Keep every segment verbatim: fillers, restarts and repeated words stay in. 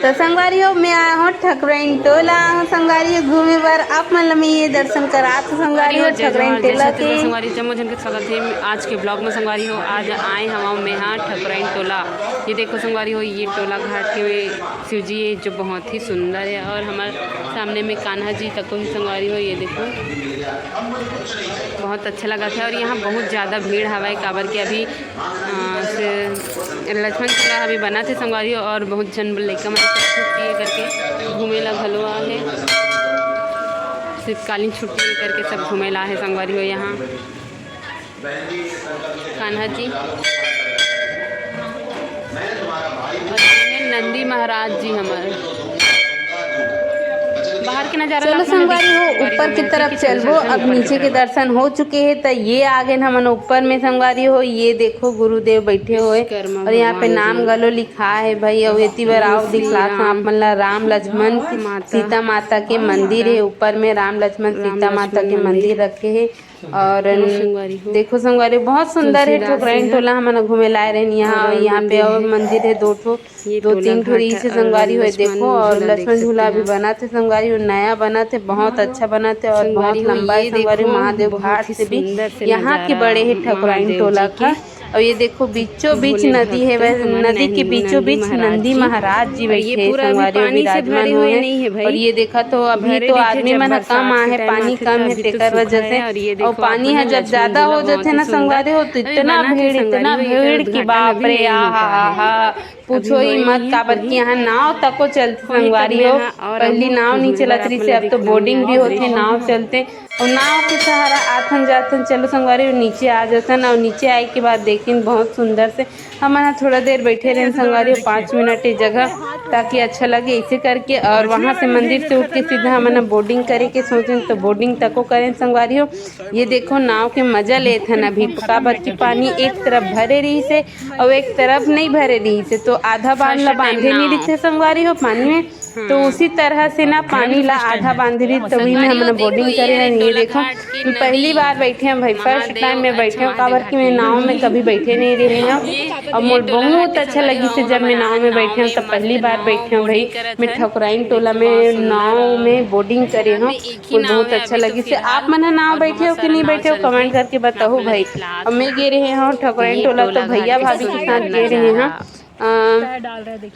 तो संगवारी हो, मैं आए हों ठकुराइन टोला। संगवारी हो, घूमे बर आप मन ला मैं ये दर्शन करात हों। संगवारी हो, ठकुराइन टोला के। संगवारी, जम्मो झन के स्वागत हे आज के ब्लॉग में। संगवारी हो, आज आए हवं मैं हा ठकुराइन टोला। ये देखो संगवारी हो, ये टोला घाट के शिव जी हे, जो बहुत ही सुंदर हे, और हमर सामने में कान्हा जी तको हे संगवारी हो। ये देखो, बहुत अच्छा लगथे, और यहाँ बहुत ज़्यादा भीड़ हवय, काबर कि अभी अ, से लक्ष्मण झूला अभी बनत हे संगवारी हो, और बहुत झन लइका मन सब छुट्टी हे करके घूमे ला घलो आहे। शीतकालीन छुट्टी हे करके सब घूमे ला आहे संगवारी हो। यहाँ कान्हा जी और ये नंदी महाराज जी हमर। बाहर के नजारा चलो ला आप मन संगवारी हो, देख ऊपर की तरफ चलबो। अब नीचे के दर्शन हो चुके हे, त ये आगे हमन ऊपर में संगवारी हो। ये देखो गुरुदेव बैठे हुए, और यहाँ पे नाम घलो लिखा है भाई। और एती बर आओ दिखलात हों आप मन ला, राम लक्ष्मण सीता माता के मंदिर है। ऊपर में राम लक्ष्मण सीता माता के मंदिर रखे है। और देखो संगवारी, बहुत सुंदर है ठकुराइन टोला। हमन घूमे लाए रहन यहाँ, और यहाँ पे और मंदिर है दो ठो, दो तीन ठो रहिसे संगवारी हो। देखो, और लक्ष्मण झूला भी बनत हे संगवारी हो, नया बनत हे, बहुत अच्छा बनत हे और बहुत लंबा हे संगवारी हो। महादेव घाट से भी यहाँ के बड़े हे ठकुराइन टोला का। और ये देखो बीचों बीच नदी है, वह नदी के बीचों बीच नंदी महाराज जी बैठे हे संगवारी हो, विराजमान हुए हैं। और ये देखा तो अभी तो आदमी मन कम आहे, पानी कम है, तेकर वजह से। और पानी है जब ज्यादा हो जाते ना संगवारी हो, तो इतना भीड़, इतना भीड़ कि बाप रे, आ हा हा हा। पूछो ही मत, काबर कि यहाँ नाव तको चलथे संगवारी हो। पहली नाव नहीं चलत रहिसे, अब तो बोटिंग भी होथे, नाव चलथे। और नाव के सहारा आथन जाथन। चलो संगवारी हो, नीचे आ जाथन। और नीचे आए के बाद देखिन बहुत सुंदर से हमन ह थोड़ा देर बैठे रहन संगवारी हो, पाँच मिनट एक जगह, ताकि अच्छा लगे इसे करके। और वहाँ से मंदिर से उठ के सीधा हमन ह बोटिंग करे के सोचेन, तो बोटिंग तको करेन संगवारी हो। ये देखो नाव के मजा लेथन अभी, काबर कि पानी एक तरफ भरे रहिसे और एक तरफ नहीं भरे रहिसे, तो आधा बांध ला बांधे नहीं रहिसे संगवारी हो पानी में। तो उसी तरह से ना पानी ला आधा बांध रही, तभी में हमन बोटिंग करे हन। ये देखो, मैं पहली बार बैठे हूँ भाई, फर्स्ट टाइम मैं बैठे हूँ, काबर कि मैं नाव में कभी बैठे नहीं रहे हूँ। और मोर बहुत अच्छा लगिस जब मैं नाव में बैठे हूँ, तो पहली बार बैठे हूँ भाई मैं ठकुराइन टोला में नाव में बोटिंग करे हूँ। मोर बहुत अच्छा लगिस। आप मन ह नाव बैठे हो कि नहीं बैठे हो, कमेंट करके बताओ भाई। और मैं गे रहे हूँ ठकुराइन टोला, तो भैया भाभी के साथ गे रहे हूँ। अ,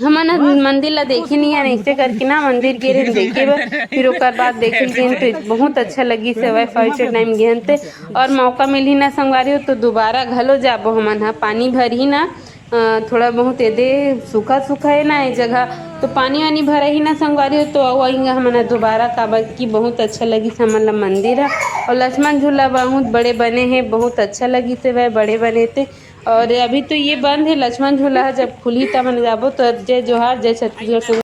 हमन ह मंदिर ला देखे नहीं हन, ऐसे करके ना मंदिर गे रहेन देखे बर, फिर ओकर बाद देखे गेन तो बहुत अच्छा लगिस हवय। फर्स्ट टाइम गेन ते, और मौका मिलही ना संगवारी हो, तो दोबारा घलो जाबो हमन ह। पानी भरही ना, अ, थोड़ा बहुत एदे सूखा सूखा है ना ये जगह, तो पानी वानी भरही ना संगवारी हो, तो अउ आएंगे हमन ह दोबारा, काबर कि बहुत अच्छा लगिस हमन ला मंदिर ह। और लक्ष्मण झूला बहुत बड़े बने हे, बहुत अच्छा लगिस हवय, बड़े बने ते। और अभी तो ये बंद है, लक्ष्मण झूला है, जब खुली तब हमन जाबो। तो जय जोहार, जय छत्तीसगढ़।